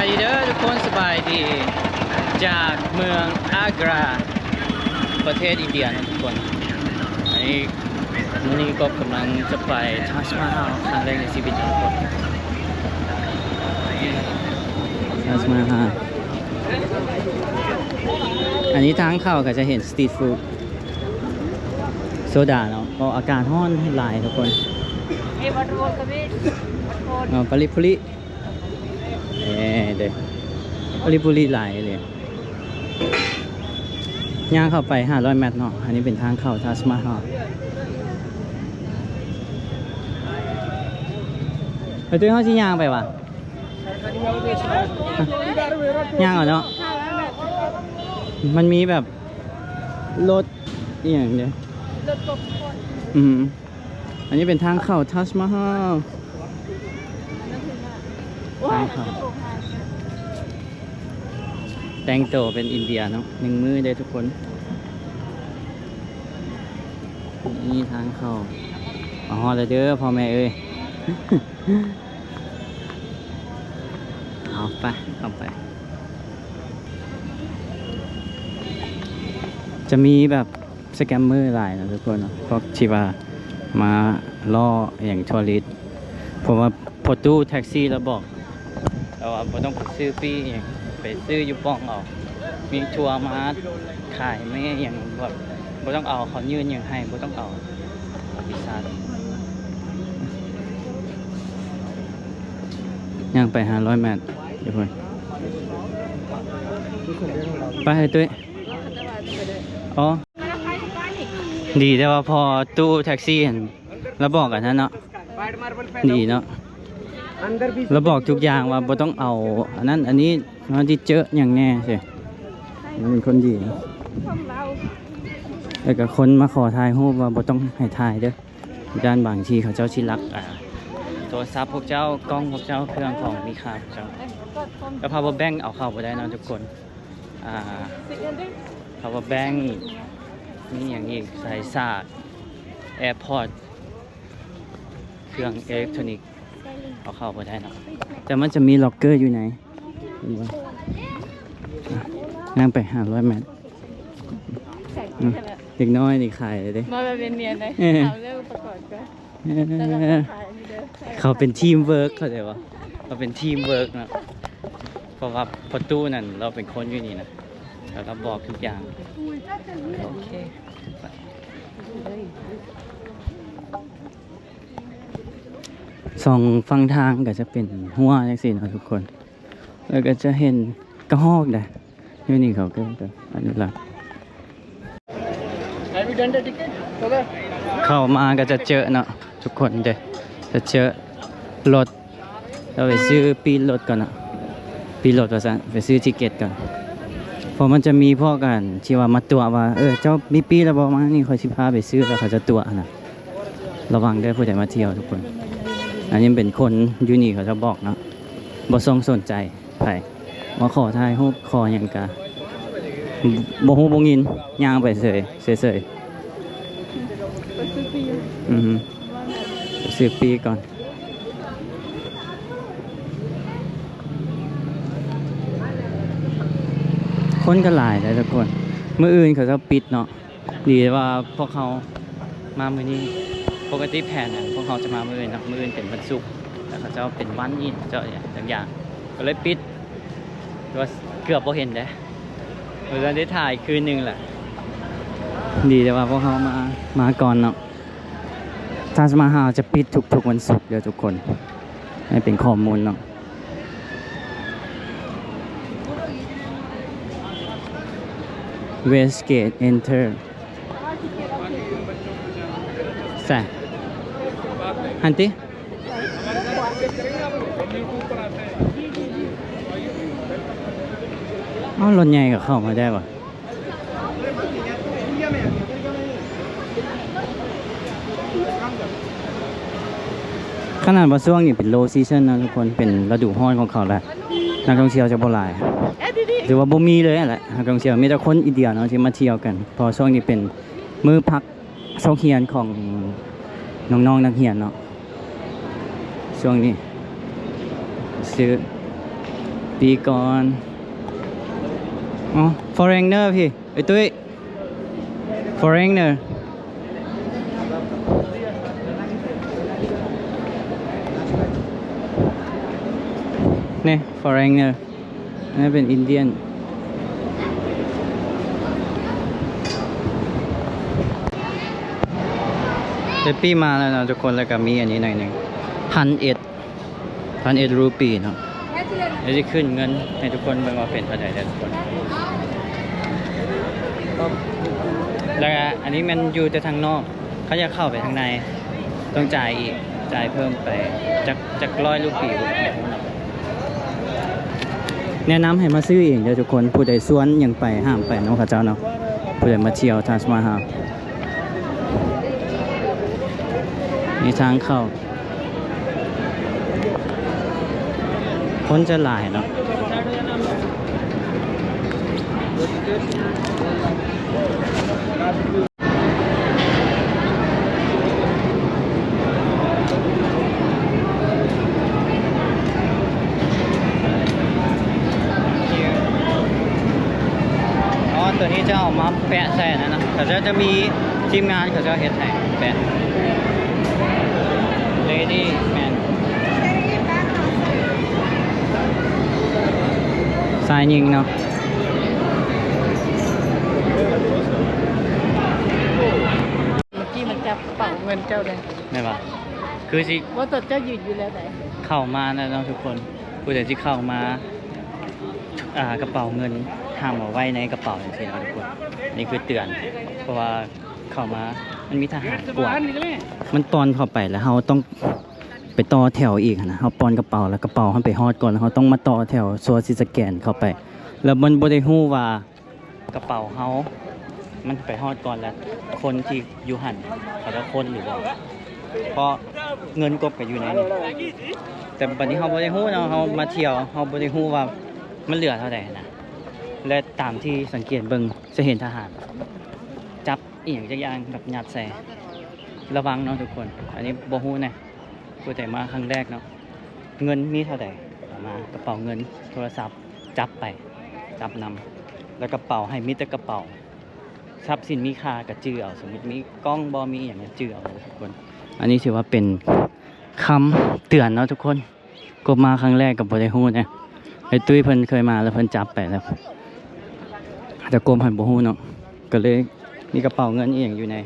ສະບາຍດີເດີທຸກຄົນ ສະບາຍດີຈາກເມືອງອາກຣາ ປະເທດອິນເດຍນະທຸກຄົນ. ອັນນີ້ ມື້ນີ້ກໍກຳລັງຈະໄປທາດມະຮາລ ຄັ້ງແລກໃນຊີວິດນະທຸກຄົນ. ທາດມະຮາລ ອັນນີ້ທາງເຂົ້າກໍຈະເຫັນສະຕຣີດຟູດ ໂຊດາເນາະ ເພາະອາກາດຮ້ອນຫຼາຍທຸກຄົນ. ເອີ ປາລິປຸລິ ເອີເດ້ ປາລິປຸລິຫຼາຍເລີຍ. ຍ່າງເຂົ້າໄປຫ້າຮ້ອຍແມັດເນາະ. ອັນນີ້ເປັນທາງເຂົ້າທາດມະຮາລ. ໄປ ຕຸ້ຍ ເຮົາຊິຍ່າງໄປຫວາ? ຍ່າງເອົາເນາະ. ມັນມີແບບລົດອີ່ຫຍັງເດ້. ລົດກົບຄວັນ. ອືມ. ອັນນີ້ເປັນທາງເຂົ້າທາດມະຮາລ. ທາງເຂົ້າ ແຕ່ງໂຕເປັນອິນເດຍເນາະ ໜຶ່ງມື້ເດ້ທຸກຄົນ. ນີ້ທາງເຂົ້າ. ມາຮອດແລ້ວເດີພໍ່ແມ່ເອີຍ. ເອົາໄປ ເຂົ້າໄປ. ຈະມີແບບສະແກມເມີຫຼາຍນະທຸກຄົນເນາະ ພວກທີ່ວ່າມາລໍ້ຫຍັງທົວຣິດ. ເພາະວ່າພໍ່ຕູ້ແທັກຊີລາວບອກ ລາວວ່າບໍ່ຕ້ອງໄປຊື້ປີ້ຫຍັງ ໄປຊື້ຢູ່ປ່ອງເອົາ. ມີທົວມາຂາຍແມ່ຫຍັງແບບ ບໍ່ຕ້ອງເອົາ ເຂົາຍື່ນຫຍັງໃຫ້ ບໍ່ຕ້ອງເອົາ. ຍ່າງໄປຫ້າຮ້ອຍແມັດ ດຽວເພິ່ນ ໄປເຮີຍຕຸ້ຍ. ອໍ ດີແຕ່ວ່າພໍຕູ້ແທັກຊີຫັ້ນ ລາວບອກອັນນັ້ນເນາະ ດີເນາະ ລາວບອກທຸກຢ່າງວ່າບໍ່ຕ້ອງເອົາອັນນັ້ນອັນນີ້ ເຮົາຊິເຈີຫຍັງແດ່ຊີ້ ເປັນຄົນດີ. ແລ້ວກໍຄົນມາຂໍຖ່າຍຮູບວ່າບໍ່ຕ້ອງໃຫ້ຖ່າຍເດີ ຢ້ານບາງທີເຂົາເຈົ້າຊິລັກ ອ່າ ໂທລະສັບພວກເຈົ້າ ກ້ອງພວກເຈົ້າ ເຄື່ອງຂອງມີຄ່າພວກເຈົ້າ. ແລ້ວພາວເວີແບັງເອົາເຂົ້າບໍ່ໄດ້ເນາະທຸກຄົນ. ອ່າ ພາວເວີແບັງ ມີຫຍັງອີກ ສາຍຊາດ ແອພອດ ເຄື່ອງເອເລັກໂທຣນິກ ເອົາເຂົ້າບໍ່ໄດ້ເນາະ ແຕ່ມັນຈະມີລັອກເກີຢູ່ໃນ ເຫັນບໍ່? ຍ່າງໄປຫ້າຮ້ອຍແມັດ. ອືມ ເດັກນ້ອຍນີ້ຂາຍເດ້ ມາແບບນຽນໆເດ້ ເອີ ຖາມເລື່ອງອຸປະກອນກ່ອນ. ເອີ ເຂົາເປັນທີມເວີກ ເຂົ້າໃຈບໍ່? ເຂົາເປັນທີມເວີກເນາະ ເພາະວ່າພໍ່ຕູ້ນັ້ນລາວເປັນຄົນຢູ່ນີ້ນະ ແລ້ວລາວບອກທຸກຢ່າງ. ໂອເຄ ສອງຝັ່ງທາງກໍຈະເປັນຮົ້ວຈັ່ງຊີ້ເນາະທຸກຄົນ ແລ້ວກໍຈະເຫັນກະຮອກເດ້. ຢູ່ນີ້ເຂົາກໍອະນຸລັກ. ເຂົ້າມາກໍຈະເຈີເນາະທຸກຄົນເດ້ ຈະເຈີລົດ ເຮົາໄປຊື້ປີ້ລົດກ່ອນເນາະ ປີ້ລົດວ່າຊັ້ນ ໄປຊື້ຕິກເກັດກ່ອນ ເພາະມັນຈະມີພວກອັນທີ່ວ່າມາຕົວະວ່າ ເອີ ເຈົ້າມີປີ້ແລ້ວບໍ່ ມານີ້ ຂ້ອຍຊິພາໄປຊື້ ແລ້ວເຂົາຈະຕົວະຫັ້ນນະ. ລະວັງເດີຜູ້ໃດມາທ່ຽວທຸກຄົນ ອັນນີ້ເປັນຄົນຢູ່ນີ້ເຂົາຈະບອກເນາະ ບໍ່ຊົງສົນໃຈໃຜ ມາຂໍຖ່າຍຮູບຂໍຫຍັງກະບໍ່ຮູ້ບໍ່ຍິນ ຍ່າງໄປເສີຍ ເສີຍໆ. ອືຮຶ ໄປຊື້ປີ້ກ່ອນ. ຄົນກໍຫຼາຍເດ້ທຸກຄົນ ມື້ອື່ນເຂົາເຈົ້າປິດເນາະ. ດີແຕ່ວ່າພວກເຮົາມາມື້ນີ້ ປົກກະຕິແຜນນະ ພວກເຮົາຈະມາມື້ອື່ນເນາະ ມື້ອື່ນເປັນວັນສຸກ ແລ້ວເຂົາເຈົ້າເປັນວັນອີ່ຫຍັງເຈົ້າຢ່າງຢ່າງ ກໍເລີຍປິດ ແຕ່ວ່າເກືອບບໍ່ເຫັນເດ້ ບໍ່ທັນໄດ້ຖ່າຍຄືນໜຶ່ງແຫຼະ. ດີແຕ່ວ່າພວກເຮົາມາ ມາກ່ອນເນາະ ທາດມະຮາລຈະປິດທຸກໆວັນສຸກເດີທຸກຄົນ ໃຫ້ເປັນຂໍ້ມູນເນາະ. Westgate Enter ໃສ່ ຫັ້ນຕິ ເອົາ ລົດໃຫຍ່ກໍເຂົ້າມາໄດ້ຫວາ? ຂະໜາດວ່າຊ່ວງນີ້ເປັນ low season ນະທຸກຄົນ ເປັນລະດູຮ້ອນຂອງເຂົາແຫຼະ ນັກທ່ອງທ່ຽວຈະບໍ່ຫຼາຍ ຫຼືວ່າບໍ່ມີເລີຍຫັ້ນແຫຼະ ນັກທ່ອງທ່ຽວ ມີແຕ່ຄົນອິນເດຍເນາະທີ່ມາທ່ຽວກັນ ເພາະວ່າຊ່ວງນີ້ເປັນມື້ພັກ ເຊົາຮຽນຂອງນ້ອງໆນັກຮຽນເນາະ ຊ່ວງນີ້ຊື້ ປີກ່ອນ. ອໍ foreigner ພີ້ ໄອ້ຕຸ້ຍ foreigner ນີ້ foreigner ອັນນັ້ນເປັນ Indian. ໄດ້ປີ້ມາແລ້ວເນາະທຸກຄົນ ແລ້ວກໍມີອັນນີ້ໜ້ອຍໜຶ່ງ ພັນເອັດ ພັນເອັດຣູປີເນາະ. ດຽວຊິຂຶ້ນເງິນໃຫ້ທຸກຄົນເບິ່ງວ່າເປັນເທົ່າໃດເດີທຸກຄົນ. ແລ້ວກໍອັນນີ້ແມ່ນຢູ່ແຕ່ທາງນອກ ຄັນຢາກເຂົ້າໄປທາງໃນ ຕ້ອງຈ່າຍອີກ ຈ່າຍເພີ່ມໄປຈັກ ຈັກຮ້ອຍຣູປີບໍ່ຮູ້ເນາະ. ແນະນຳໃຫ້ມາຊື້ເອງເດີທຸກຄົນ ຜູ້ໃດຊວນຫຍັງໄປ ຫ້າມໄປນຳເຂົາເຈົ້າເນາະ ຜູ້ໃດມາທ່ຽວທາດມະຮານ. ນີ້ທາງເຂົ້າ ຄົນຈະຫຼາຍເນາະ. ອໍ ຕົວນີ້ຈະເອົາມາແປະໃສ່ນັ້ນນະ ເຂົາເຈົ້າຈະມີທີມງານເຂົາເຈົ້າເຮັດໃຫ້ແປະ Lady Man ຊາຍຍິງເນາະ. ເມື່ອກີ້ມັນຈັບກະເປົາເງິນເຈົ້າເດ້ ແມ່ນບໍ່? ຄືຊິ ວ່າຕົວເຈົ້າຢືນຢູ່ແລ້ວໃດ. ເຂົ້າມາແລ້ວເນາະທຸກຄົນ ຜູ້ໃດຊິເຂົ້າມາ ອ່າ ກະເປົາເງິນ ຫ້າມເອົາໄວ້ໃນກະເປົາຈັ່ງຊີ້ເນາະທຸກຄົນ. ນີ້ຄືເຕືອນ ເພາະວ່າເຂົ້າມາ ມັນມີທະຫານກວດ ມັນປ່ອນເຂົ້າໄປ ແລ້ວເຮົາຕ້ອງໄປຕໍ່ແຖວອີກຫັ້ນນະ. ເຮົາປ່ອນກະເປົາ ແລ້ວກະເປົາເຮົາໄປຮອດກ່ອນ ແລ້ວເຮົາຕ້ອງມາຕໍ່ແຖວ ຊົ່ວຊິສະແກນເຂົ້າໄປ ແລ້ວມັນບໍ່ໄດ້ຮູ້ວ່າ ກະເປົາເຮົາມັນໄປຮອດກ່ອນ ແລ້ວຄົນທີ່ຢູ່ຫັ້ນເຂົາຈະຄົ້ນຫຼືບໍ່ ເພາະເງິນກົບກໍຢູ່ໃນນີ້. ແຕ່ບັດນີ້ເຮົາບໍ່ໄດ້ຮູ້ເນາະ ເຮົາມາທ່ຽວ ເຮົາບໍ່ໄດ້ຮູ້ວ່າມັນເຫຼືອເທົ່າໃດນະ. ແລະຕາມທີ່ສັງເກດເບິ່ງ ຈະເຫັນທະຫານຈັບອີ່ຫຍັງຈັກຢ່າງແບບຍັດໃສ່. ລະວັງເນາະທຸກຄົນ ອັນນີ້ບໍ່ຮູ້ນະ ຜູ້ໃດມາຄັ້ງແລກເນາະ. ເງິນມີເທົ່າໃດເອົາມາ ກະເປົາເງິນ ໂທລະສັບ ຈັບໄປ ຈັບນຳ ແລ້ວກະເປົາໃຫ້ມີແຕ່ກະເປົາ ຊັບສິນມີຄ່າກະຈື່ເອົາ ສົມມຸດມີກ້ອງບໍ່ ມີອີ່ຫຍັງກະຈື່ເອົາເດີທຸກຄົນ. ອັນນີ້ຖືວ່າເປັນຄຳເຕືອນເນາະທຸກຄົນ. ກົບມາຄັ້ງແລກກໍບໍ່ໄດ້ຮູ້ເດ້ ໄອ້ຕຸ້ຍເພິ່ນເຄີຍມາແລ້ວເພິ່ນຈັບໄປແລ້ວ ແຕ່ກົບຫັ້ນບໍ່ຮູ້ເນາະ. ກໍເລີຍມີກະເປົາເງິນອີ່ຫຍັງຢູ່ໃນ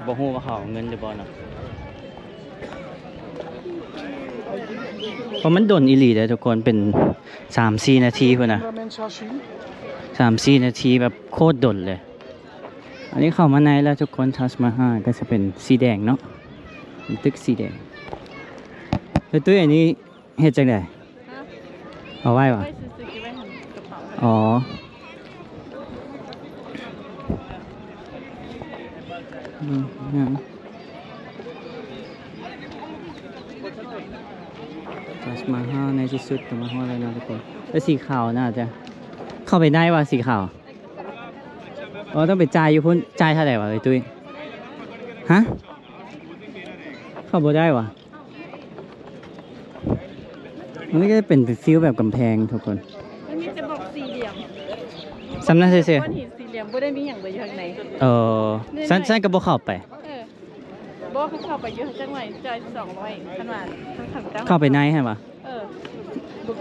ບໍ່ຮູ້ວ່າເຂົາເອົາເງິນຫຼືບໍ່ເນາະ. ເພາະມັນດົນອີ່ຫຼີເດ້ທຸກຄົນ ເປັນສາມສີ່ນາທີພຸ້ນນະ ສາມສີ່ນາທີແບບໂຄດດົນເລີຍ. ອັນນີ້ເຂົ້າມາໃນແລ້ວທຸກຄົນ ທາດມະຮານກໍຈະເປັນສີແດງເນາະ ເປັນຕຶກສີແດງ. ເຮີ້ຍ ຕຸ້ຍ ອັນນີ້ ເຮັດຈັ່ງໃດ? ຮະ? ເອົາໄວ້ຫວາ? ໄວ້ຊື່ໆ ເກັບໄວ້ຫັ້ນກະເປົາ. ອໍ ອືມ ທາດມະຮານໃນທີ່ສຸດກໍມາຮອດແລ້ວເນາະທຸກຄົນ. ແຕ່ສີຂາວໜ້າຈະ ເຂົ້າໄປໄດ້ຫວາສີຂາວ? ອໍ ຕ້ອງໄປຈ່າຍຢູ່ພຸ້ນ. ຈ່າຍເທົ່າໃດຫວາ ເອີຍ ຕຸ້ຍ? ຮະ? ເຂົ້າບໍ່ໄດ້ຫວາ? ມັນກໍຈະເປັນ ເປັນຟີລແບບກຳແພງທຸກຄົນ. ມັນມີແຕ່ບອກສີ່ຫຼ່ຽມ ສ່ຳນັ້ນຊື່ໆ. ກ້ອນຫີນສີ່ຫຼ່ຽມ ບໍ່ໄດ້ມີຫຍັງເລີຍຢູ່ຂ້າງໃນ. ເອີ ຊັ້ນ ຊັ້ນກໍບໍ່ເຂົ້າໄປ. ເອີ ບໍ່ ຄັນເຂົ້າໄປຢູ່ຈັກໜ້ອຍ ຈ່າຍສອງຮ້ອຍ ຄັນວ່າ ເຂົ້າໄປໃນຫັ້ນຫວາ? ເອີ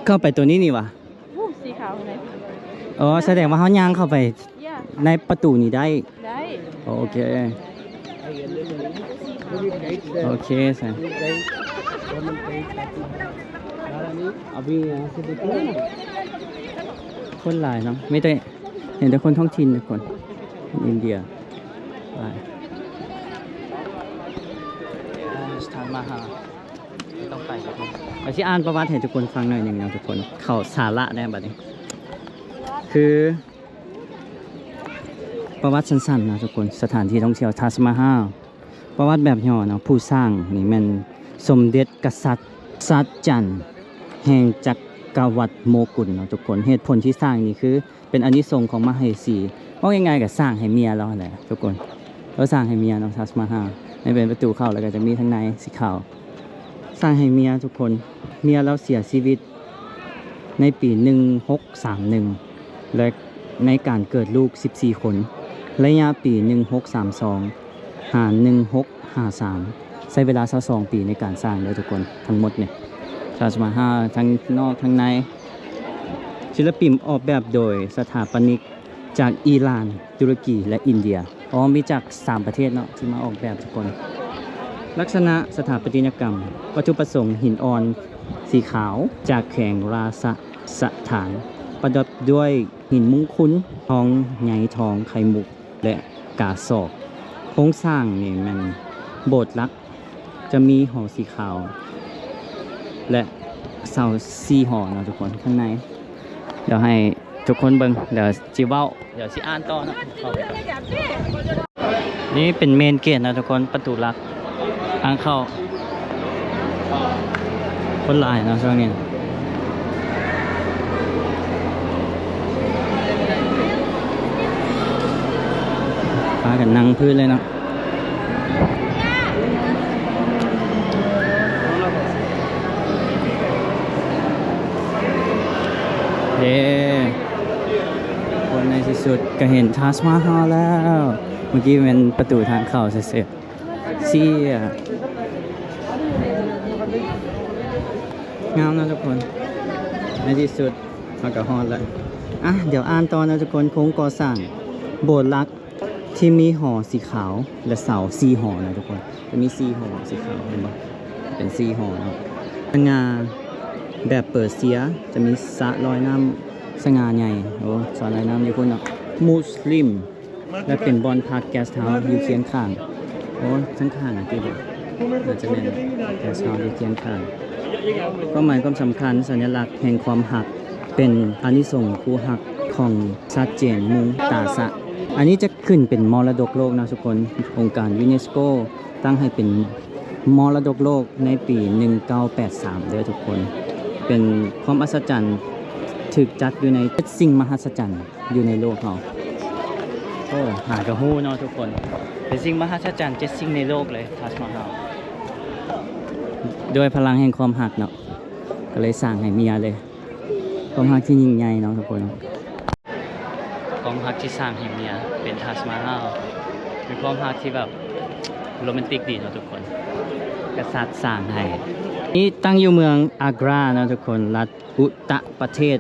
ເຂົ້າໄປໂຕນີ້ນີ້ຫວາ? ອູ້ ສີຂາວຂ້າງໃນ. ອໍ ສະແດງວ່າເຮົາຍ່າງເຂົ້າໄປ ຢ່າ ໃນປະຕູນີ້ໄດ້? ໄດ້. ໂອເຄ ໂອເຄຊັ້ນ. ຄົນຫຼາຍເນາະ ມີແຕ່ ເຫັນແຕ່ຄົນທ້ອງຖິ່ນທຸກຄົນ ຄົນອິນເດຍຫຼາຍ. ສະຖານມະຫາ ຕ້ອງໄປທຸກຄົນ. ກໍຊິອ່ານປະຫວັດໃຫ້ທຸກຄົນຟັງໜ້ອຍໜຶ່ງເນາະທຸກຄົນ. ເຂົ້າສາລະແດ່ບັດນີ້ ຄືປະຫວັດສັ້ນໆເນາະທຸກຄົນ. ສະຖານທີ່ທ່ອງທ່ຽວທາດມະຮານ ປະຫວັດແບບຫຍໍ້ເນາະ. ຜູ້ສ້າງນີ້ແມ່ນສົມເດັດກະສັດຊາດຈັນ ແຫ່ງຈັກກະວັດໂມກຸນເນາະທຸກຄົນ. ເຫດຜົນທີ່ສ້າງນີ້ຄື ເປັນອານິສົງຂອງມະເຫສີ. ເວົ້າງ່າຍໆ ກໍສ້າງໃຫ້ເມຍລາວຫັ້ນແຫຼະທຸກຄົນ. ເອີ ສ້າງໃຫ້ເມຍເນາະ ທາດມະຮານ. ນີ້ເປັນປະຕູເຂົ້າ ແລ້ວກໍຈະມີທາງໃນສີຂາວ. ສ້າງໃຫ້ເມຍທຸກຄົນ. ເມຍລາວເສຍຊີວິດ ໃນປີໜຶ່ງຫົກສາມໜຶ່ງ ແລະ ໃນການເກີດລູກສິບສີ່ຄົນ ໄລຍະປີໜຶ່ງຫົກສາມສອງ ຫາ ໜຶ່ງຫົກຫ້າສາມ ໃຊ້ເວລາຊາວສອງປີໃນການສ້າງເດີທຸກຄົນ. ທັງໝົດນີ້ Taj Mahal ທັງນອກທັງໃນ ສິລະປິນອອກແບບໂດຍສະຖາປະນິກຈາກອີຣານ, ຕຸລະກີ ແລະ ອິນເດຍ. ອໍ ມີຈາກສາມປະເທດເນາະທີ່ມາອອກແບບທຸກຄົນ. ລັກສະນະສະຖາປັດຕະຍະກຳ ວັດຖຸປະສົງ ຫີນອ່ອນສີຂາວ ຈາກແຂວງຣາຊະສະຖານ ປະດັບດ້ວຍຫີນມຸງຄຸນ ທອງໃຍທອງໄຂ່ມຸກ ແລະ ກາສອກ. ໂຄງສ້າງນີ້ແມ່ນໂບດຫຼັກ ຈະມີຫໍສີຂາວ ແລະ ເສົາສີ່ຫໍເນາະທຸກຄົນ. ຂ້າງໃນ ດຽວໃຫ້ທຸກຄົນເບິ່ງ ດຽວຊິເວົ້າ ດຽວຊິອ່ານຕໍ່ເນາະ. ເຂົ້າໄປກ່ອນ. ນີ້ເປັນເມນເກດເນາະທຸກຄົນ ປະຕູຫຼັກ ທາງເຂົ້າ. ຄົນຫຼາຍເນາະຊ່ວງນີ້ ພາກັນນັ່ງພື້ນເລີຍເນາະ. ເດ້ ຄົນໃນທີ່ສຸດກໍເຫັນ Taj Mahal ແລ້ວ. ເມື່ອກີ້ແມ່ນປະຕູທາງເຂົ້າເສີຍໆ. ເຊຍ ງາມເນາະທຸກຄົນ. ໃນທີ່ສຸດເຮົາກໍຮອດແລ້ວ. ອ່ະ ດຽວອ່ານຕໍ່ເນາະທຸກຄົນ. ໂຄງກໍ່ສ້າງໂບດຫຼັກ ທີ່ມີຫໍສີຂາວ ແລະ ເສົາສີ່ຫໍນະທຸກຄົນ. ຈະມີສີ່ຫໍສີຂາວ ເຫັນບໍ່? ເປັນສີ່ຫໍເນາະ. ສະຫງ່າແບບເປີເຊຍ ຈະມີສະລອຍນ້ຳສະຫງ່າໃຫຍ່. ໂອ້ ສະລອຍນ້ຳຢູ່ພຸ້ນເນາະ. ມຸສລິມ ແລະ ເປັນບ່ອນພັກ Guest House ຢູ່ຄຽງຂ້າງ. ໂອ້ ທາງຂ້າງນີ້ຕິ ໜ້າຈະແມ່ນ Guest House ຢູ່ຄຽງຂ້າງ. ຄວາມໝາຍຄວາມສຳຄັນ ສັນຍະລັກແຫ່ງຄວາມຮັກ ເປັນອານິສົງຄູ່ຮັກຂອງຊັດເຈນມຸງຕາສະ. ອັນນີ້ຈະຂຶ້ນເປັນມໍລະດົກໂລກເນາະທຸກຄົນ. ອົງການ UNESCO ຕັ້ງໃຫ້ເປັນມໍລະດົກໂລກໃນປີໜຶ່ງເກົ້າແປດສາມເດີທຸກຄົນ. ເປັນຄວາມອັດສະຈັນ ຖືກຈັດຢູ່ໃນເຈັດສິ່ງມະຫັດສະຈັນ ຢູ່ໃນໂລກເຮົາ. ໂອ້ ຫາກໍຮູ້ເນາະທຸກຄົນ. ເປັນສິ່ງມະຫັດສະຈັນເຈັດສິ່ງໃນໂລກເລີຍ Taj Mahal. ດ້ວຍພະລັງແຫ່ງຄວາມຮັກເນາະ ກໍເລີຍສ້າງໃຫ້ເມຍເລີຍ. ຄວາມຮັກທີ່ຍິ່ງໃຫຍ່ເນາະທຸກຄົນ. ຄວາມຮັກທີ່ສ້າງໃຫ້ເມຍເປັນ Taj Mahal ເປັນຄວາມຮັກທີ່ແບບໂຣແມນຕິກດີເນາະທຸກຄົນ. ກະສັດສ້າງໃຫ້. ນີ້ຕັ້ງຢູ່ເມືອງອາກຣາເນາະທຸກຄົນ ລັດ ອຸຕະປະເທດ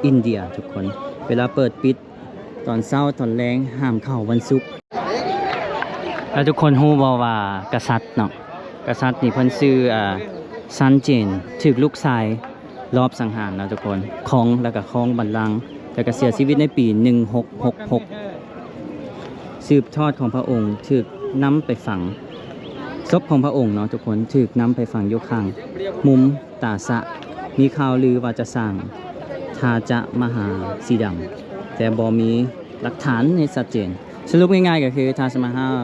ອິນເດຍທຸກຄົນ. ເວລາເປີດປິດຕອນເຊົ້າຕອນແລງ ຫ້າມເຂົ້າວັນສຸກ. ແລ້ວທຸກຄົນຮູ້ບໍ່ວ່າກະສັດເນາະ ກະສັດນີ້ເພິ່ນຊື່ ເອີ ຊັນເຈນ ຖືກລູກຊາຍລອບສັງຫານເນາະທຸກຄົນ ຄອງ ແລ້ວກະຄອງບັນລັງ ແລ້ວກະເສຍຊີວິດໃນປີໜຶ່ງຫົກຫົກຫົກ. ສືບທອດຂອງພະອົງຖືກນຳໄປຝັງ ສົບຂອງພະອົງເນາະທຸກຄົນ ຖືກນຳໄປຝັງຢູ່ຂ້າງມຸມ ຕາສະ ມີຂ່າວລືວ່າຈະສ້າງ Taj Mahal ສີດຳ ແຕ່ບໍ່ມີຫຼັກຖານໃຫ້ຊັດເຈນ. ສະຫຼຸບງ່າຍໆກໍຄື Taj Mahal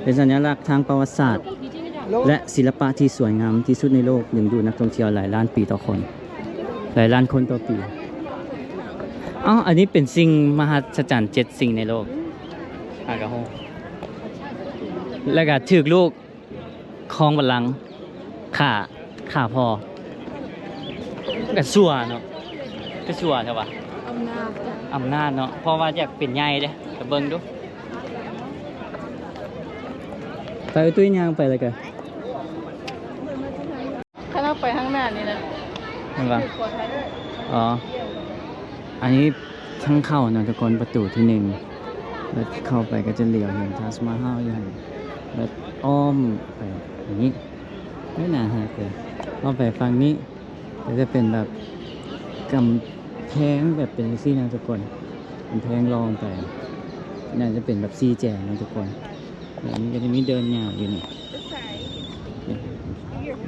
ເປັນສັນຍະລັກທາງປະຫວັດສາດ ແລະ ສິລະປະທີ່ສວຍງາມທີ່ສຸດໃນໂລກ, ດຶງດູດນັກທ່ອງທ່ຽວຫຼາຍລ້ານປີຕໍ່ຄົນ, ຫຼາຍລ້ານຄົນຕໍ່ປີ. ເອົ້າ, ອັນນີ້ເປັນສິ່ງມະຫັດສະຈັນເຈັດສິ່ງໃນໂລກ. ຫາກະຮູ້. ແລ້ວກະຖືກລູກ ຄອງບັນລັງ ຂ້າ ຂ້າພໍ່ ກະຊົ່ວເນາະ ກະຊົ່ວແທ້ວ່າ ອຳນາດ ອຳນາດເນາະ ເພາະວ່າຢາກເປັນໃຫຍ່ເດ້ ກະເບິ່ງດູ. ໄປ ຕຸ້ຍຍ່າງໄປແລ້ວກະ ຄັນເຮົາໄປທາງໜ້ານີ້ນະ ແມ່ນບໍ່? ອໍ ອັນນີ້ທາງເຂົ້າເນາະທຸກຄົນ ປະຕູທີໜຶ່ງ ແລ້ວເຂົ້າໄປກໍຈະຫຼຽວເຫັນ Taj Mahal ຢູ່ຫັ້ນ ແລ້ວອ້ອມໄປນີ້ ໜ້າຮັກເລີຍ. ອ້ອມໄປຝັ່ງນີ້ກໍຈະເປັນແບບກຳແພງແບບເປັນຈັ່ງຊີ້ນະທຸກຄົນ ກຳແພງລອງໄປ ໜ້າຈະເປັນແບບສີ່ແຈເນາະທຸກຄົນ. ແລ້ວມັນກໍຈະມີເດີ່ນຍາວຢູ່ນີ້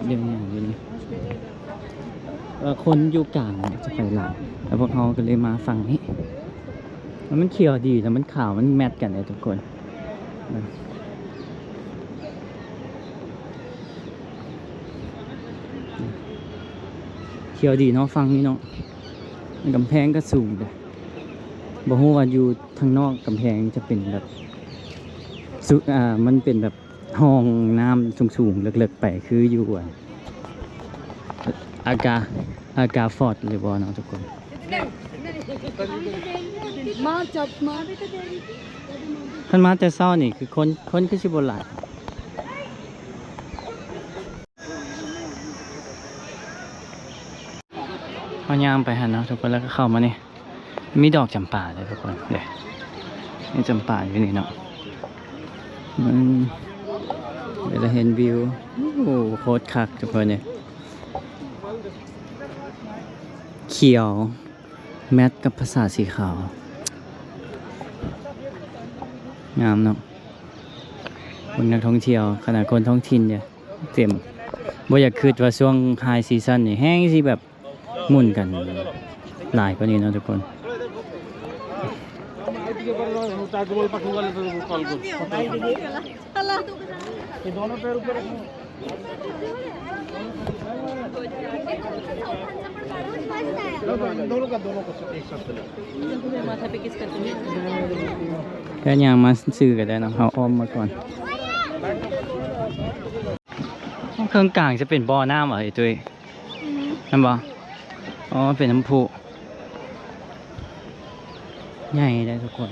ເດີ່ນຍາວຢູ່ນີ້ ແລ້ວຄົນຢູ່ກາງຈະໄປຫຼາຍ ແລ້ວພວກເຮົາກໍເລີຍມາຝັ່ງນີ້. ແລ້ວມັນຂຽວດີ ແລ້ວມັນຂາວ ມັນແມັດກັນເດ້ທຸກຄົນ. ຂຽວດີເນາະ ຝັ່ງນີ້ເນາະ ກຳແພງກໍສູງເດ້. ບໍ່ຮູ້ວ່າຢູ່ທາງນອກກຳແພງຈະເປັນແບບ ສຸ ອ່າ ມັນເປັນແບບຮ່ອງນ້ຳສູງໆ ເລິກໆ ໄປ ຄືຢູ່ ອາກາ ອາກາຟອດຫຼືບໍ່ເນາະທຸກຄົນ? ມາຈັບມາ. ຄັນມາແຕ່ເຊົ້ານີ້ຄືຄົນ ຄົນຄືຊິບໍ່ຫຼາຍ. ເຮົາຍ່າງໄປຫັ້ນເນາະທຸກຄົນ ແລ້ວກໍເຂົ້າມານີ້ ມີດອກຈຳປາເດ້ທຸກຄົນ ເດ້ ມີຈຳປາຢູ່ນີ້ເນາະ. ມັນ ເວລາເຫັນວິວ ໂອ້ ໂຄດຄັກທຸກຄົນເດ້ ຂຽວແມັດກັບຜາສາດສີຂາວ ງາມເນາະ. ເບິ່ງນັກທ່ອງທ່ຽວ ຂະໜາດຄົນທ້ອງຖິ່ນເດ້ ເຕັມ. ບໍ່ຢາກຄິດວ່າຊ່ວງ high season ນີ້ແຮ່ງຊິແບບໝຸ່ນກັນຫຼາຍກວ່ານີ້ເນາະທຸກຄົນ. ແລ້ວຍ່າງມາຊື່ກໍໄດ້ເນາະ ເຮົາອ້ອມມາກ່ອນ. ເຄິ່ງກາງຈະເປັນບໍ່ນ້ຳຫວາ ໄອ້ຕຸ້ຍ? ອືມ ແມ່ນບໍ່? ອໍ ເປັນນ້ຳພຸໃຫຍ່ເດ້ທຸກຄົນ.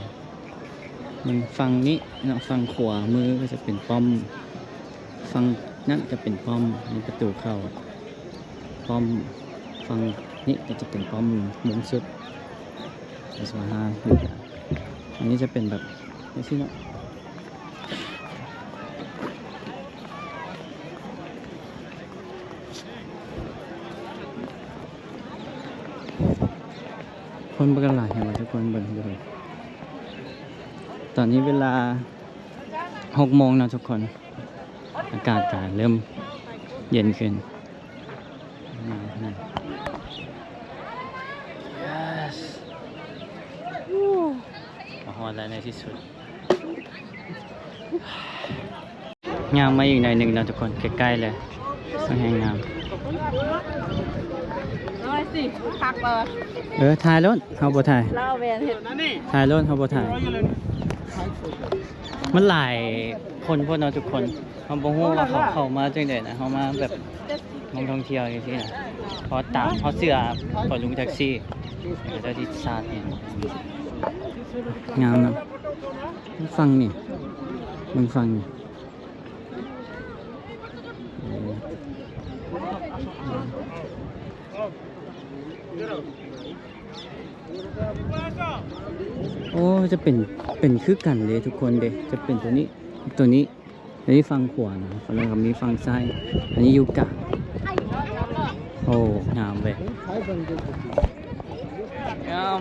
ເບິ່ງຝັ່ງນີ້ເນາະ ຝັ່ງຂວາມືກໍຈະເປັນປ້ອມ ຝັ່ງນັ້ນກໍເປັນປ້ອມ ມີປະຕູເຂົ້າປ້ອມ. ຝັ່ງນີ້ກໍຈະເປັນປ້ອມມຸມສຸດ ເຮົາຊິມາຫາຢູ່. ອັນນີ້ຈະເປັນແບບຈັ່ງຊີ້ເນາະ. ຄົນບັກຫຼາຍ ເຫັນບໍ່ທຸກຄົນ? ເບິ່ງ ເບິ່ງ ຕອນນີ້ເວລາຫົກໂມງເນາະທຸກຄົນ ອາກາດກະເລີ່ມເຢັນຂຶ້ນ. Yes ມາຮອດແລ້ວໃນທີ່ສຸດ. ຍ່າງມາອີກໜ້ອຍໜຶ່ງເນາະທຸກຄົນ ໃກ້ໆເລີຍ ແຮ່ງງາມ. ເອີ ຖ່າຍໂລດ ເຮົາບໍ່ຖ່າຍ ລາວແມ່ນເຮັດ ຖ່າຍໂລດ ເຮົາບໍ່ຖ່າຍ. ມັນຫຼາຍຄົນໂພດເນາະທຸກຄົນ. ເຮົາບໍ່ຮູ້ວ່າເຂົາເຂົ້າມາຈັ່ງໃດນະ ເຮົາມາແບບ ເມືອງທ່ອງທ່ຽວຈັ່ງຊີ້ນະ ເຮົາຕາມ ເຮົາເຊື່ອພໍ່ລຸງແທັກຊີ ເຂົາເຈົ້າຊິຊາດແຮງ. ງາມເນາະ ຝັ່ງນີ້ ເບິ່ງຝັ່ງນີ້. ໂອ້ ຈະເປັນ ເປັນຄືກັນເດ້ທຸກຄົນເດ້ ຈະເປັນໂຕນີ້ ໂຕນີ້ ອັນນີ້ຝັ່ງຂວານະ ແລ້ວກໍມີຝັ່ງຊ້າຍ ອັນນີ້ຢູ່ກາງ. ໂອ້ ງາມເວີຍ ງາມ.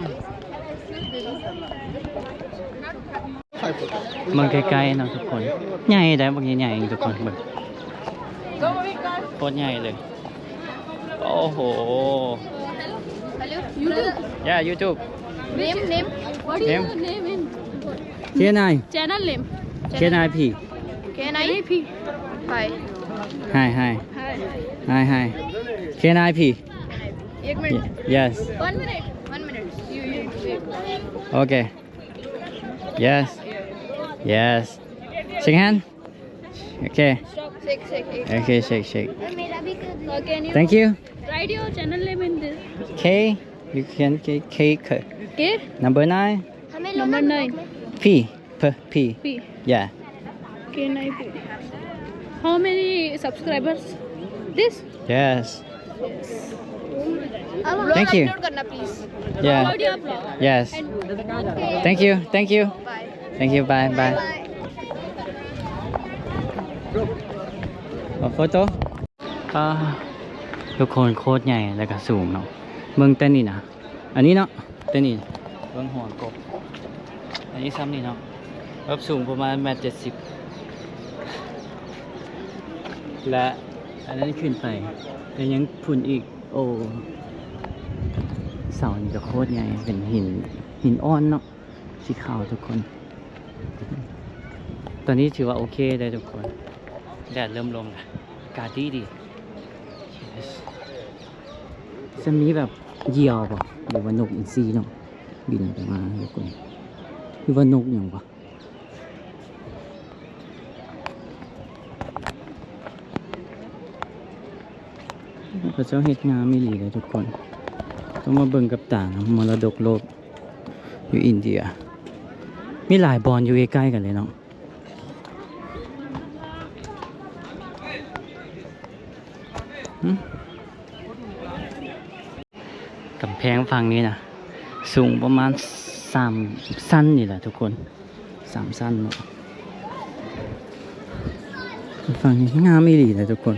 ເບິ່ງໃກ້ໆເນາະທຸກຄົນ ໃຫຍ່ໄດ໋ ບັກໃຫຍ່ໆ ທຸກຄົນ ເບິ່ງ ໂຄດໃຫຍ່ເລີຍ. ໂອ້ໂຫ YouTube. Yeah, YouTube. Name, name. What is your name in? K N I. Channel name. K N I P. K N I P. Hi. Hi, hi. Hi. Hi, hi. K N I P. एक minute. Yes. One minute. One minute. You, you, you. Okay. Yes. Yes. Shake hand. Okay. Shake, shake, shake. Okay, shake, shake. Okay, and you Thank you. Write your channel name in this. K, you can K, K, K. K? Number nine. Number nine. P, P, P. P. Yeah. K nine P. How many subscribers? This? Yes. Thank you. Upload करना, please. Yeah. Upload your vlog. Yes. And Thank you. Thank you. Bye. Thank you. Bye. Bye. Bye. ຂໍໂຟໂຕ້ ປາ ທຸກຄົນ ໂຄດໃຫຍ່ ແລ້ວກະສູງເນາະ. ເບິ່ງແຕ່ນີ້ນະ ອັນນີ້ເນາະ ແຕ່ນີ້ ເບິ່ງຫົວກົບ ອັນນີ້ຊ່ຳນີ້ເນາະ ແບບສູງປະມານແມັດເຈັດສິບ ແລະ ອັນນັ້ນຂຶ້ນໄປ ແລະ ຍັງພຸ້ນອີກ. ໂອ້ ເສົານີ້ກະໂຄດໃຫຍ່ ເປັນຫີນ ຫີນອ່ອນເນາະ ສີຂາວທຸກຄົນ. ຕອນນີ້ຖືວ່າໂອເຄໄດ໋ທຸກຄົນ ແດດເລີ່ມລົງລະ ອາກາດດີດີ. ຈະມີແບບຢຽວບໍ່ ຫຼືວ່ານົກອິນຊີເນາະ ບິນໄປມາທຸກຄົນ ຫຼືວ່ານົກຫຍັງວະ? ເຂົາເຈົ້າເຮັດງາມອີ່ຫຼີເດ້ທຸກຄົນ. ຕ້ອງມາເບິ່ງກັບຕານະ ມໍລະດົກໂລກຢູ່ອິນເດຍ. ມີຫຼາຍບ່ອນຢູ່ໃກ້ໆກັນເລີຍເນາະ. ຫຶ? ກຳແພງຝັ່ງນີ້ນະ ສູງປະມານສາມຊັ້ນນີ້ແຫຼະທຸກຄົນ. ສາມຊັ້ນເນາະ. ຝັ່ງນີ້ງາມອີ່ຫຼີນະທຸກຄົນ.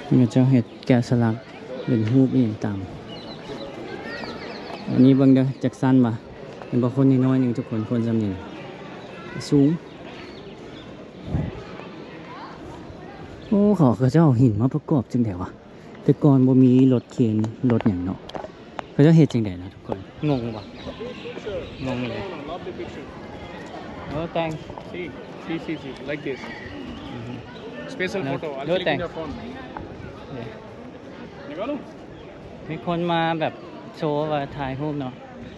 ເຂົາເຈົ້າເຮັດແກະສະຫຼັກເປັນຮູບອີ່ຫຍັງຕາມ. ອັນນີ້ເບິ່ງເດີ ຈັກຊັ້ນວະ? ເຫັນບໍ່? ຄົນນ້ອຍໆໜຶ່ງທຸກຄົນ, ຄົນສ່ຳນີ້ນະ ສູງ. ໂອ້ ເຂົາ ເຂົາເຈົ້າເອົາຫີນມາປະກອບຈັ່ງໃດວະ? ແຕ່ກ່ອນບໍ່ມີລົດເຄນລົດຫຍັງເນາະ. ເຂົາເຈົ້າເຮັດຈັ່ງໃດນະທຸກຄົນ? ງົງບໍ່? ງົງເລີຍ. Oh, thanks. See, see, see, see, like this. Special photo. I'll click in your phone. ມີຄົນມາແບບໂຊວ່າຖ່າຍຮູບເນາະ.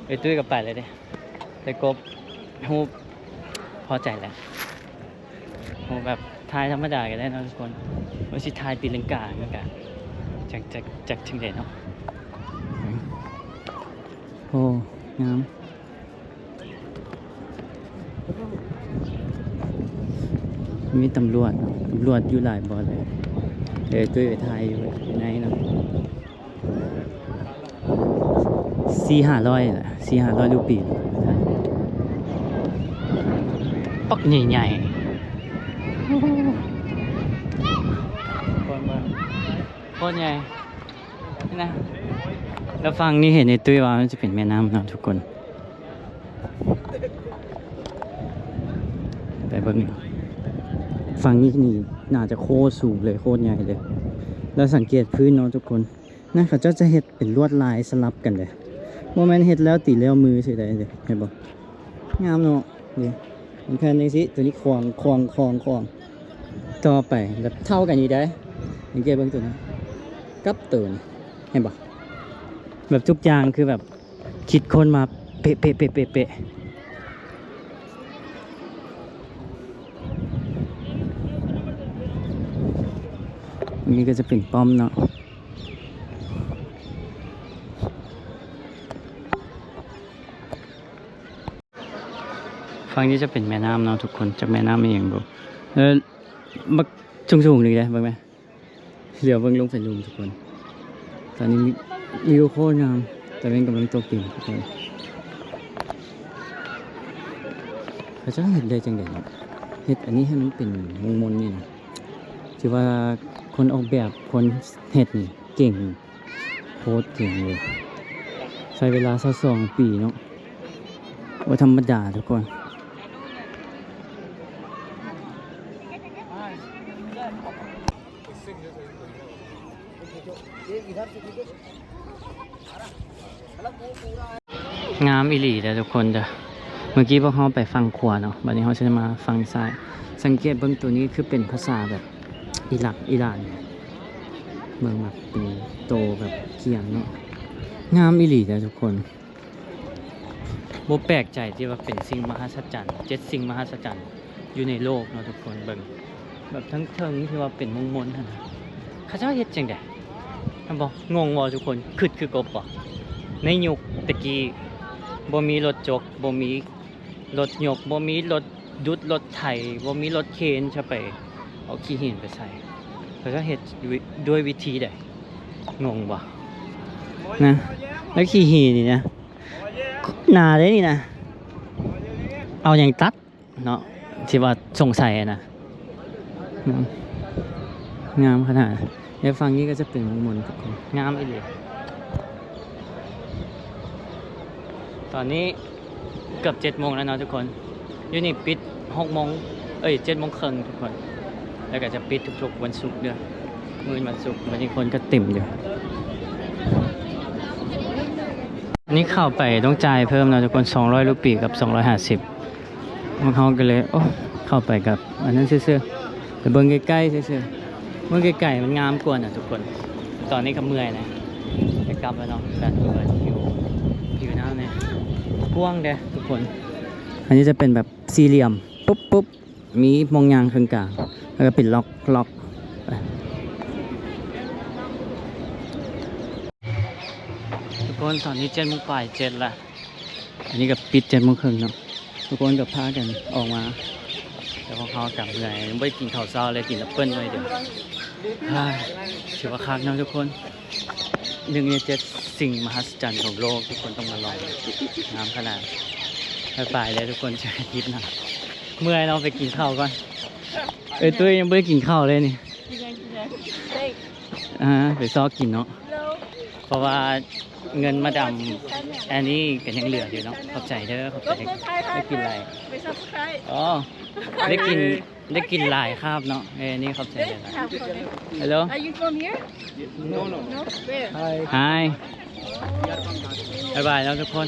ໄອ້ຕຸ້ຍກໍໄປແລ້ວເດ້. ໄດ້ກົບຮູບ ພໍໃຈແລ້ວ. ໂອ້ ແບບຖ່າຍທຳມະດາກໍໄດ້ເນາະທຸກຄົນ. ວ່າຊິຖ່າຍຕີລັງກາມັນກະຈັກ ຈັກ ຈັກຈັ່ງໃດເນາະ. ໂອ້ ງາມ. ມີຕຳຫຼວດເນາະ, ຕຳຫຼວດຢູ່ຫຼາຍບ່ອນເລີຍ. ເດີຕຸ້ຍໄປຖ່າຍຢູ່ໃນເນາະ. ສີ່ຫ້າຮ້ອຍລະ ສີ່ຫ້າຮ້ອຍລູປີ. ປັກໃຫຍ່ໆ ໂຄດໃຫຍ່ນີ້ນະ. ແລ້ວຝັ່ງນີ້ເຫັນໄອ້ຕຸ້ຍວ່າມັນຈະເປັນແມ່ນ້ຳເນາະທຸກຄົນ. ໄປເບິ່ງ ຝັ່ງນີ້ນີ້ໜ້າຈະໂຄດສູງເລີຍ ໂຄດໃຫຍ່ເລີຍ. ແລ້ວສັງເກດພື້ນເນາະທຸກຄົນ. ນະ ເຂົາເຈົ້າຈະເຮັດເປັນລວດລາຍສະຫຼັບກັນເດ້. ບໍ່ແມ່ນເຮັດແລ້ວຕີແລ້ວມືຊິໄດ້ເດ້. ເຫັນບໍ່? ງາມເນາະ. ນີ້ ມັນແຜ່ນຈັ່ງຊີ້ ຕົວນີ້ຂວາງ ຂວາງ ຂວາງ ຂວາງ ຕໍ່ໄປແບບເທົ່າກັນອີກໄດ໋. ສັງເກດເບິ່ງຕົວນີ້ກັບຕົວນີ້ ເຫັນບໍ່? ແບບທຸກຢ່າງຄືແບບຄິດຄົ້ນມາເປະໆໆໆ. ອັນນີ້ກໍຈະເປັນປ້ອມເນາະ. ຝັ່ງນີ້ຈະເປັນແມ່ນ້ຳເນາະທຸກຄົນ. ຈັກແມ່ນ້ຳອີ່ຫຍັງບໍ່? ເອີ ບັກສູງໆນີ້ເດ້ ເບິ່ງແມະ. ຫຼຽວເບິ່ງລົງໄປລຸ່ມທຸກຄົນ. ຕອນນີ້ວິວໂຄດງາມ, ຕາເວັນກຳລັງຕົກດິນທຸກຄົນ. ເຂົາເຈົ້າເຮັດໄດ້ຈັ່ງໃດເນາະ? ເຮັດອັນນີ້ໃຫ້ມັນເປັນວົງມົນນີ້ນະ. ຖືວ່າຄົນອອກແບບ ຄົນເຮັດນີ້ເກັ່ງ. ໂຄດເກັ່ງເລີຍ. ໃຊ້ເວລາຊາວສອງປີເນາະ. ບໍ່ທຳມະດາທຸກຄົນ. ງາມອີ່ຫຼີເດີທຸກຄົນເດີ. ເມື່ອກີ້ພວກເຮົາໄປຝັ່ງຂວາເນາະ, ບັດນີ້ເຮົາຊິມາຝັ່ງຊ້າຍ. ສັງເກດເບິ່ງໂຕນີ້ຄືເປັນພາສາແບບອີຣັກ ອີຣານ. ເບິ່ງແບບເປັນໂຕແບບຂຽນເນາະ. ງາມອີ່ຫຼີເດີທຸກຄົນ. ບໍ່ແປກໃຈທີ່ວ່າເປັນສິ່ງມະຫັດສະຈັນ ເຈັດສິ່ງມະຫັດສະຈັນຢູ່ໃນໂລກເນາະທຸກຄົນ. ເບິ່ງແບບເທິງໆທີ່ວ່າເປັນມົງມົນຫັ້ນນະ ເຂົາເຈົ້າເຮັດຈັ່ງໃດ? ເຫັນບໍ່? ງົງບໍ່ທຸກຄົນ? ຄຶດຄືກົບບໍ່? ໃນຍຸກແຕ່ກີ້ບໍ່ມີລົດຈົກ ບໍ່ມີລົດຍົກ ບໍ່ມີລົດດຸດລົດໄຖ ບໍ່ມີລົດເຄນ ຈະໄປເອົາຂີ້ຫີນໄປໃສ່. ເຂົາເຈົ້າເຮັດດ້ວຍວິທີໃດ? ງົງບໍ່ນະ? ແລ້ວຂີ້ຫີນນີ້ນະ ໜາເດ້ນີ້ນະ ເອົາຫຍັງຕັດເນາະ ທີ່ວ່າສົງໄສນະ. ງາມ ງາມຂະໜາດ. ແລ້ວຝັ່ງນີ້ກໍຈະເປັນມົງມົນ ງາມອີ່ຫຼີ. ຕອນນີ້ເກືອບເຈັດໂມງແລ້ວເນາະທຸກຄົນ. ຢູ່ນີ້ປິດຫົກໂມງ ເອີຍ ເຈັດໂມງເຄິ່ງທຸກຄົນ. ແລ້ວກໍຈະປິດທຸກໆວັນສຸກເດີ້. ມື້ວັນສຸກ ມື້ນີ້ຄົນກໍເຕັມຢູ່. ອັນນີ້ເຂົ້າໄປຕ້ອງຈ່າຍເພີ່ມເນາະທຸກຄົນ ສອງຮ້ອຍລູປີກັບສອງຮ້ອຍຫ້າສິບ. ພວກເຮົາກໍເລີຍ ໂອ້ ເຂົ້າໄປກັບອັນນັ້ນຊື່ໆ ໄປເບິ່ງໃກ້ໆຊື່ໆ. ເບິ່ງໄກໆມັນງາມກວ່ານະທຸກຄົນ. ຕອນນີ້ກໍເມື່ອຍນະ ຈະກັບແລ້ວເນາະ. ແບບວ່າຫິວ ຫິວນ້ຳແດ່. ກວ້າງເດ້ທຸກຄົນ. ອັນນີ້ຈະເປັນແບບສີ່ຫຼ່ຽມ ປຸບໆ ມີໝ່ອງຍ່າງເຄິ່ງກາງ ແລ້ວກໍເປັນລັອກ ລັອກ. ໄປ ຄົນ ຕອນນີ້ເຈັດໂມງປາຍ ເຈັດລະ ອັນນີ້ກໍປິດເຈັດໂມງເຄິ່ງເນາະ ທຸກຄົນກໍພາກັນອອກມາ ແຕ່ພວກເຮົາກັບເມື່ອຍ ຍັງບໍ່ໄດ້ກິນເຂົ້າເຊົ້າເລີຍ ກິນແອັບເປິ້ນໜ້ອຍດຽວ ເຮີ້ຍ ຖືວ່າຄັກເນາະທຸກຄົນ ໜຶ່ງໃນເຈັດສິ່ງມະຫັດສະຈັນຂອງໂລກ ທຸກຄົນຕ້ອງມາລອງ ງາມຂະໜາດ ບາຍບາຍເດີທຸກຄົນ ເຈີກັນຄລິບໜ້າ ເມື່ອຍເນາະ ໄປກິນເຂົ້າກ່ອນ ເອີຍ ຕຸ້ຍຍັງບໍ່ໄດ້ກິນເຂົ້າເລີຍນີ້ ອ່າ ໄປຊອກກິນເນາະ ເພາະວ່າເງິນມາດາມແອນນີ້ກໍຍັງເຫຼືອຢູ່ເນາະ ຂອບໃຈເດີ ຂອບໃຈ ໄດ້ກິນຫຼາຍ ອໍ ໄດ້ກິນ ໄດ້ກິນຫຼາຍຄາບເນາະ ເອີ ນີ້ຂອບໃຈຫຼາຍໆ Hello. Are you from here? No, no. No? Where? Hi. ບາຍບາຍເນາະທຸກຄົນ.